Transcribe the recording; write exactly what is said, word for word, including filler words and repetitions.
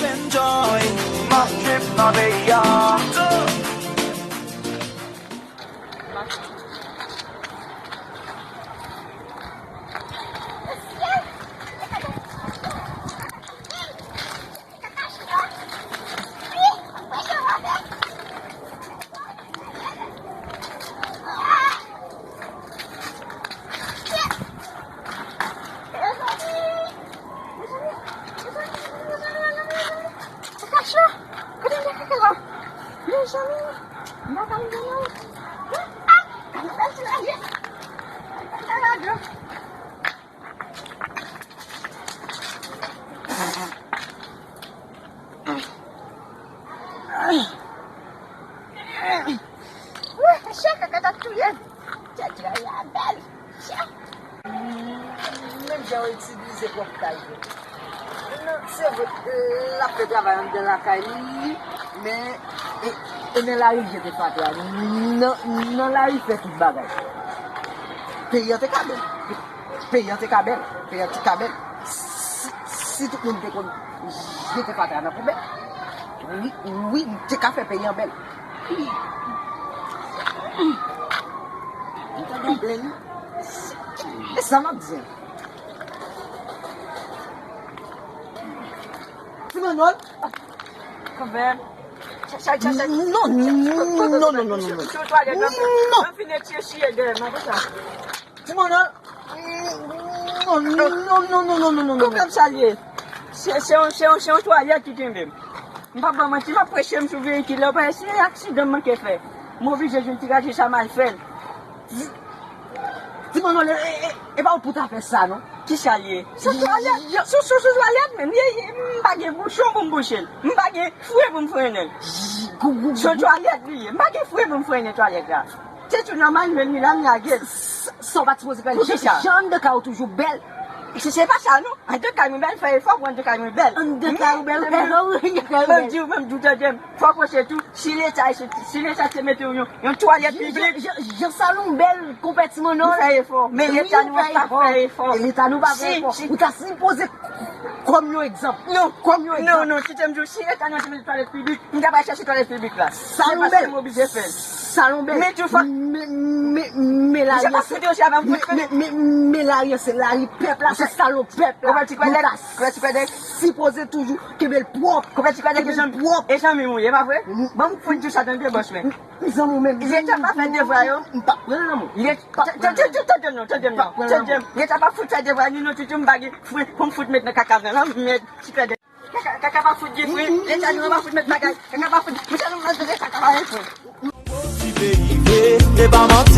Enjoy, m ap trip nan peyi a. Wè, chè kaka t ap touye m. Tèt la, la bèl. Chè. Menm jan yo itilize pwòp kay yo. Non, se vre, l ap fè travay anndan lakay li, men e, e nan lari l jete fatra. Nan, nan lari fè tout bagay. Peyi an te ka bèl. Peyi an te ka bèl. Peyi an te ka bèl. Si, si tout moun te konn jete fatra nan poubèl, wi, wi, nou te ka fè peyi an bèl. Ou tande m plenn? E sa m ap di. Ti Manòl. Kanmenm. Chay, chay, chay, chay. Non, non, non, non, non, non. Sou twalèt, non. Non. Mwen fin etire chiye dèyè m, apre sa. Ti Manòl. Non, non, non. Kòman sa l ye? Se, se yon, se yon, se yon twalèt ki kenbe m. M p ap ba w manti, m ap preche m sou veyikil la, ou pa wè se aksidan m manke fè. M oblije jwenn ti raje sa m al fè l. Ti Manòl, e, e, e pa ou pou ta fè sa, non? Kisa l ye? Sou twalèt. Sou, sou, sou twalèt menm. Ye, ye, m pa gen bouchon pou m bouche l. M pa gen fren pou m frennen l. Sou twalèt li ye. M pa gen fren pou m frennen twalèt la. Se tou nòmal, jwenn li la, m lage l. Sa w pa t sipoze fè l. Poukisa? Jan anndan kay ou toujou bèl. Se, se pa sa, non. Anndan kay mwen bèl, fè efò pou anndan kay mwen bèl. Anndan kay ou bèl, fè efò pou anndan kay ou bèl. Mwen di w, mwen di w, tande m. Fò w panse tou, si Leta, si, si Leta te mete w yon, yon twalèt piblik. Jan, jan, jan salon bèl, konpè Ti Manòl. Nou fè efò. Men Leta nou pa fè efò. Leta nou pa fè efò. Ou ta sipoze kòm yon egzanp. Non. Kòm yon egzanp. Non, non, kite m di w, si Leta nou te mete twalèt piblik, m ta pral chèche twalèt piblik la. Salon bèl. Se paske m oblije fè l. Salon bèl. Men tou fò. Men, men, men, men lari an se, men, men, men, men lari an se lari pèp la, se salon pèp la. Ou wè ti kwèdèk? Ou wè ti kwèdèk? Sipoze toujou kenbe l pwòp. Konpè ti kwèdèk e zanmi, e zanmi m ou ye, pa vre? Ban m fout di w sa tande, bòs mwen. Zanmi w menm. Leta pa fè devwa yo. M p ap pran nan men w. Leta, tande, tande, tande m non, tande m non. Tande m. Leta pa fout fè devwa ni non, toutou m pa gen fren pou m fout met nan kaka vre non, mèd, ti kwèdèk. Kaka, kaka pa fout gen fren, Leta nou pa fout met bagay. Kaka pa fout, mwen tèlman manje kaka pa gen fren. Ti peyi vre, e pa manti.